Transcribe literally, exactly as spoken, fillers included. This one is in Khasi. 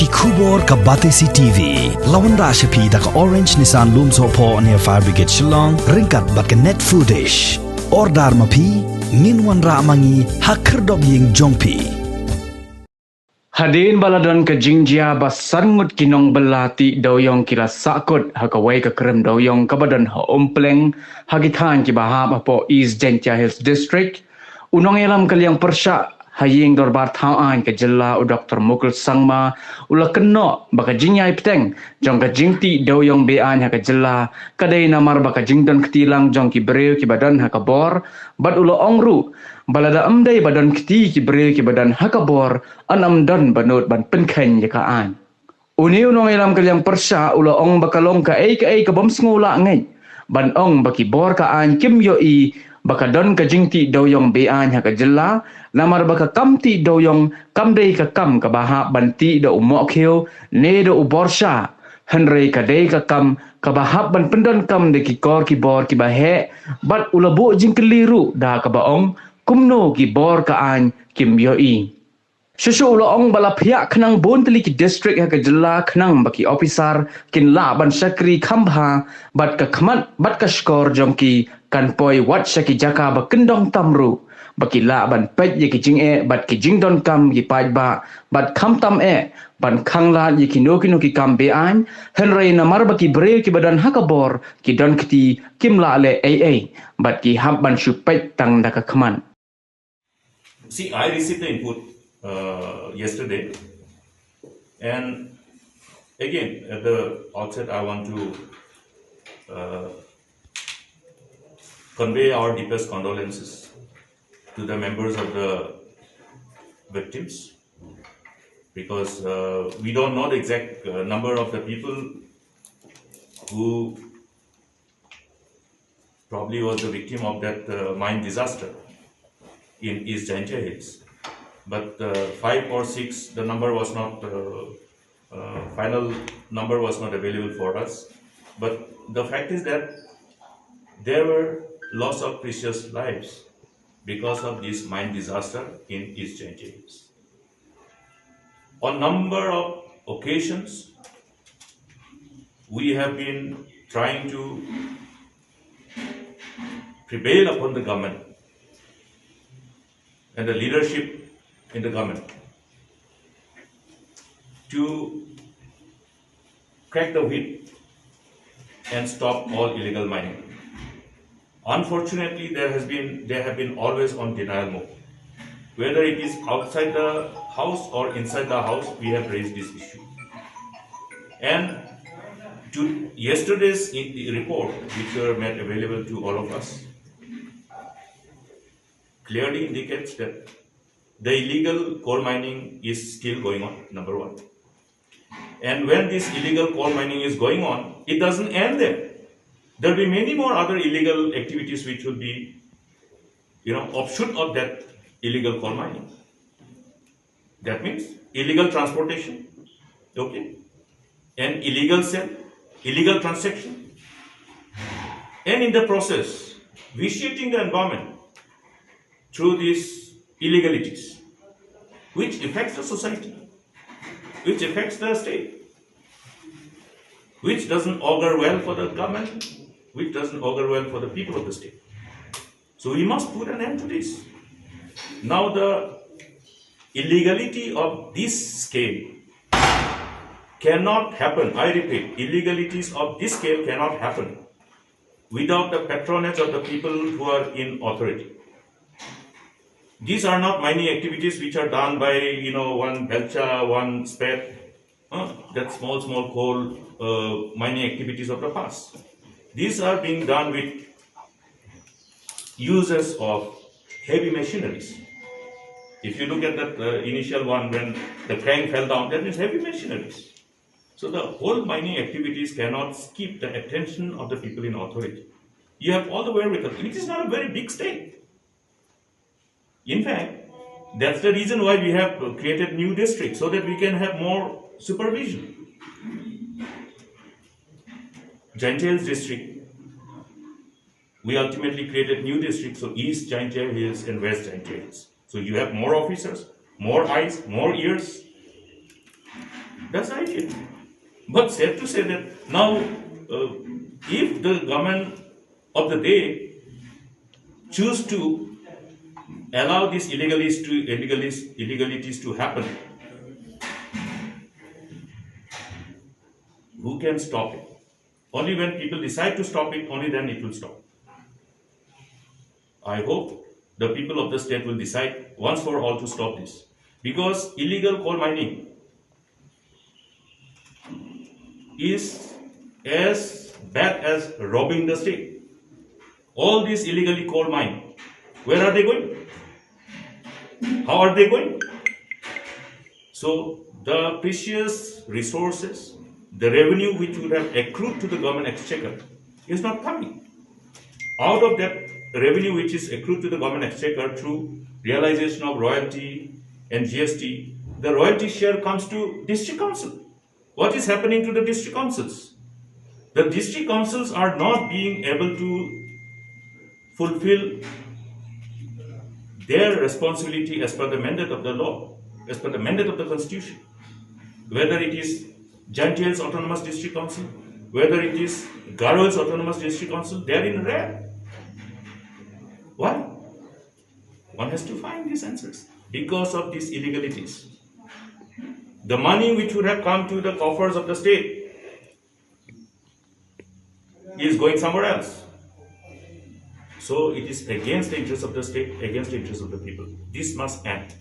Khubor ka Batesi T V. La wanrah sha phi da ka Orange Nissan Lumsohphoh near Fire Brigade Shillong, ryngkat bad ka Net Foodish. Order ma phi, ngin wanrah ma ngi ha khyrdop ïing jong phi. Hadien ba la don ka jingjia ba san ngut ki nongbylla tih dewiong ki la sahkut ha kawei ka krem dewiong kaba don ha Umpleng, ha ki thaiñ kiba hap hapoh East Jaintia Hills District, u nongïalam ka liang pyrshah ha ïing dorbar thaw aiñ ka jylla, u Doktor Mukul Sangma, u la kynnoh ba ka jingïai bteng jong ka jingtih dewiong be-aiñ ha ka jylla ka dei namar ba ka jingdon kti lang jong ki briew kiba don ha ka bor, bad u la ong ruh ba lada ym dei ba don kti ki briew kiba don ha ka bor, yn ym don ba nud ban pynkheiñ ïa ka aiñ. Une u nongïalam ka liang pyrshah u la ong ba ka long kaei kaei ka bym sngewlah ngeit ban ong ba ki bor ka aiñ kim ïohi ba ka don ka jingtih dewiong be-aiñ ha ka jylla, namar ba ka kam tih dewiong kam dei ka kam kaba hap ban tih da u mohkhiew ne da u borsha, hynrei ka dei ka kam kaba hap ban pyndonkam da ki kor ki bor kiba heh, bad u la buh jingkylli ruh da kaba ong kumno ki bor ka aiñ kim ïohi. Shuh shuh u la ong ba la phiah khnang bun tylli ki district ha ka jylla khnang ba ki ophisar kin lah ban shakri kham bha, bad ka khmat bad ka shkor jong ki kan poi wat sha ki jaka ba kyndong tam ruh, ba ki lah ban peit ïa ki jingeh bad ki jingdonkam ki paidbah, bad khamtam eh ban khanglad ïa kino kino ki kam be-aiñ, hynrei namar ba ki briew kiba don ha ka bor ki don kti, kim lah leh ei ei, bad ki hap ban shu peit tang da ka khmat. See, I received the input uh, yesterday, and again, at the outset, I want to uh, convey our deepest condolences to the members of the victims, because uh, we don't know the exact uh, number of the people who probably was the victim of that uh, mine disaster in East Jaintia Hills. But uh, five or six, the number was not, uh, uh, final number was not available for us. But the fact is that there were loss of precious lives because of this mine disaster in East Jaintia Hills. On number of occasions, we have been trying to prevail upon the government and the leadership in the government to crack the whip and stop all illegal mining. Unfortunately, there has been, they have been always on denial mode. Whether it is outside the house or inside the house, we have raised this issue. And to yesterday's i- report, which were made available to all of us, clearly indicates that the illegal coal mining is still going on, number one. And when this illegal coal mining is going on, it doesn't end there. There'll be many more other illegal activities which will be, you know, offshoot of that illegal coal mining. That means illegal transportation, okay, and illegal sale, illegal transaction, and in the process, vitiating the environment through these illegalities, which affects the society, which affects the state, which doesn't augur well for the government, which doesn't augur well for the people of the state. So we must put an end to this. Now the illegality of this scale cannot happen. I repeat, illegalities of this scale cannot happen without the patronage of the people who are in authority. These are not mining activities which are done by, you know, one belcha, one spade, huh? That small, small coal uh, mining activities of the past. These are being done with uses of heavy machineries. If you look at that uh, initial one, when the crane fell down, that means heavy machineries. So the whole mining activities cannot keep the attention of the people in authority. You have all the wherewithal. It is not a very big state. In fact, that's the reason why we have created new districts, so that we can have more supervision. Jaintia Hills district, we ultimately created new districts, so East Jaintia Hills and West Jaintia Hills. So you have more officers, more eyes, more ears. That's the idea. But sad to say that now, uh, if the government of the day choose to allow these illegalities to illegalities, illegalities to happen, who can stop it? Only when people decide to stop it, only then it will stop. I hope the people of the state will decide once for all to stop this. Because illegal coal mining is as bad as robbing the state. All these illegally coal mine, where are they going? How are they going? So the precious resources, the revenue which would have accrued to the government exchequer is not coming. Out of that revenue which is accrued to the government exchequer through realization of royalty and G S T, the royalty share comes to district council. What is happening to the district councils? The district councils are not being able to fulfill their responsibility as per the mandate of the law, as per the mandate of the constitution. Whether it is Jaintia Hills Autonomous District Council, whether it is Garo Hills Autonomous District Council, they are in red. Why? One has to find these answers. Because of these illegalities, the money which would have come to the coffers of the state is going somewhere else. So it is against the interest of the state, against the interest of the people. This must end.